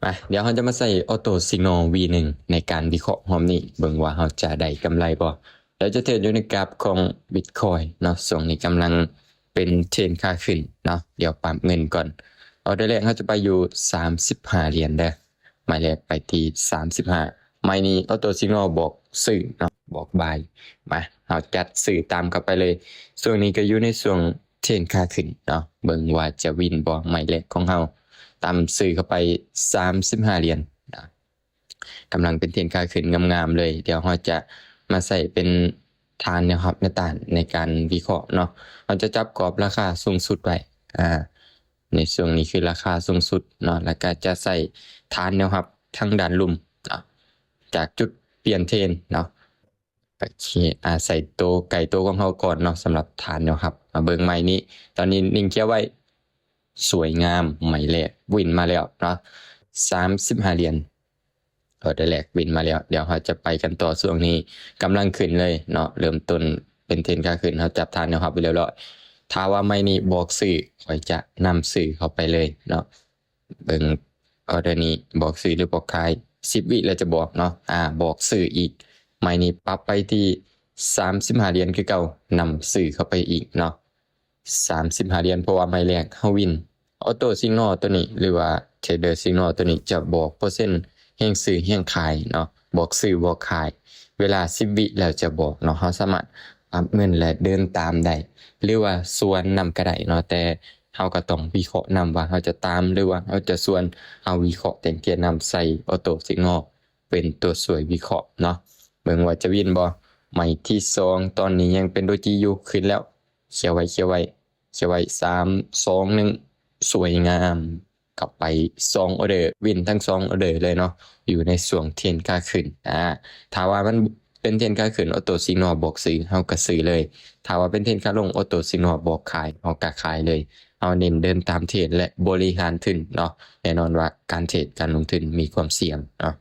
ມາ ດຽວເຮົາຈະມາໃຊ້ Auto Signal ວີໜຶ່ງ ໃນການວິເຄາະຮອບນີ້ ເບິ່ງວ່າເຮົາຈະໄດ້ກຳໄລບໍ່. ດຽວຈະເທຣດຢູ່ໃນກຣາຟຂອງ Bitcoin ເນາະ, ຊ່ວງນີ້ກຳລັງເປັນເທຣນຂາຂຶ້ນເນາະ. ດຽວປັບເງິນກ່ອນ. ອໍເດີແລກເຮົາຈະໄປຢູ່ສາມສິບຫ້າຫຼຽນເດີ. ໄມ້ແລກໄປທີ່ສາມສິບຫ້າ. ໄມ້ນີ້ Auto Signal ບອກຊື້ເນາະ, ບອກບາຍ. ມາ ເຮົາຈັດຊື້ຕາມເຂົ້າໄປເລີຍ. ຊ່ວງນີ້ກໍຢູ່ໃນຊ່ວງເທຣນຂາຂຶ້ນເນາະ, ເບິ່ງວ່າຈະວິນບໍ່ ໄມ້ແລກຂອງເຮົາ. ຕາມຊື້ເຂົ້າໄປສາມສິບຫ້າຫຼຽນນະ. ກຳລັງເປັນເທຣນຂາຂຶ້ນງາມໆເລີຍ. ດຽວເຮົາຈະມາໃຊ້ເປັນຖານແນວຮັບແນວຕ້ານໃນການວິເຄາະເນາະ. ເຮົາຈະຈັບກອບລາຄາສູງສຸດໄວ້ ອາ ໃນຊ່ວງນີ້ຄືລາຄາສູງສຸດເນາະ, ແລ້ວກໍຈະໃຊ້ຖານແນວຮັບທາງດ້ານລຸ່ມເນາະ ຈາກຈຸດປ່ຽນເທຣນເນາະ. ໂອເຄ ອາ ໃສ່ໂຕໄກໂຕຂອງເຮົາກ່ອນເນາະ ສຳລັບຖານແນວຮັບ. ມາເບິ່ງໄມ້ນີ້ ຕອນນີ້ນິ່ງເຄຍໄວ້ ສວຍງາມ ໄມ້ແລກວິນມາແລ້ວເນາະ ສາມສິບຫ້າຫຼຽນ. ອໍເດີແລກວິນມາແລ້ວ. ດຽວເຮົາຈະໄປກັນຕໍ່. ຊ່ວງນີ້ກຳລັງຂຶ້ນເລີຍເນາະ, ເລີ່ມຕົ້ນເປັນເທຣນຂາຂຶ້ນ. ເຮົາຈັບຖານແນວຮັບໄວ້ລຽບຮ້ອຍ. ຖ້າວ່າໄມ້ນີ້ບອກຊື້ ຂ້ອຍຈະນຳຊື້ເຂົ້າໄປເລີຍເນາະ. ເບິ່ງອໍເດີນີ້ບອກຊື້ຫຼືບອກຂາຍ, ສິບວິແລ້ວຈະບອກເນາະ. ອາ ບອກຊື້ອີກ. ໄມ້ນີ້ປັບໄປທີ່ສາມສິບຫ້າຫຼຽນຄືເກົ່າ, ນຳຊື້ເຂົ້າໄປອີກເນາະ. ສາມສິບຫ້າຫຼຽນ ເພາະວ່າໄມ້ແລກເຮົາວິນ. Auto Signal ຕົວນີ້ ຫຼືວ່າ Trader Signal ຕົວນີ້ຈະບອກເປີເຊັນແຮງຊື້ແຮງຂາຍເນາະ, ບອກຊື້ບອກຂາຍ. ເວລາສິບວິແລ້ວຈະບອກເນາະ, ເຮົາສາມາດປັບເງິນ ແລະ ເດີນຕາມໄດ້ ຫຼືວ່າສວນນຳກໍໄດ້ເນາະ, ແຕ່ເຮົາກໍຕ້ອງວິເຄາະນຳວ່າເຮົາຈະຕາມ ຫຼືວ່າເຮົາຈະສວນ. ເຮົາວິເຄາະແຕ່ງເກຍນຳໃສ່ Auto Signal ເປັນຕົວຊ່ວຍວິເຄາະເນາະ. ເບິ່ງວ່າຈະວິນບໍ່. ໄມ້ທີສອງ ຕອນນີ້ຍັງເປັນໂດຈີຢູ່, ຂຶ້ນແລ້ວ. ເຄຍໄວ້ ເຄຍໄວ້ ເຄຍໄວ້ ສາມ ສອງ ໜຶ່ງ ສວຍງາມ. ກັບໄປສອງອໍເດີ, ວິນທັງສອງອໍເດີເລີຍເນາະ, ຢູ່ໃນຊ່ວງເທຣນຂາຂຶ້ນ. ອາ ຖ້າວ່າມັນເປັນເທຣນຂາຂຶ້ນ Auto Signal ບອກຊື້ ເຮົາກໍຊື້ເລີຍ. ຖ້າວ່າເປັນເທຣນຂາລົງ Auto Signal ບອກຂາຍ ເຮົາກໍຂາຍເລີຍ. ເຮົາເນັ້ນເດີນຕາມເທຣນ ແລະ ບໍລິຫານທຶນເນາະ. ແນ່ນອນວ່າການເທຣດ ການລົງທຶນມີຄວາມສ່ຽງເນາະ.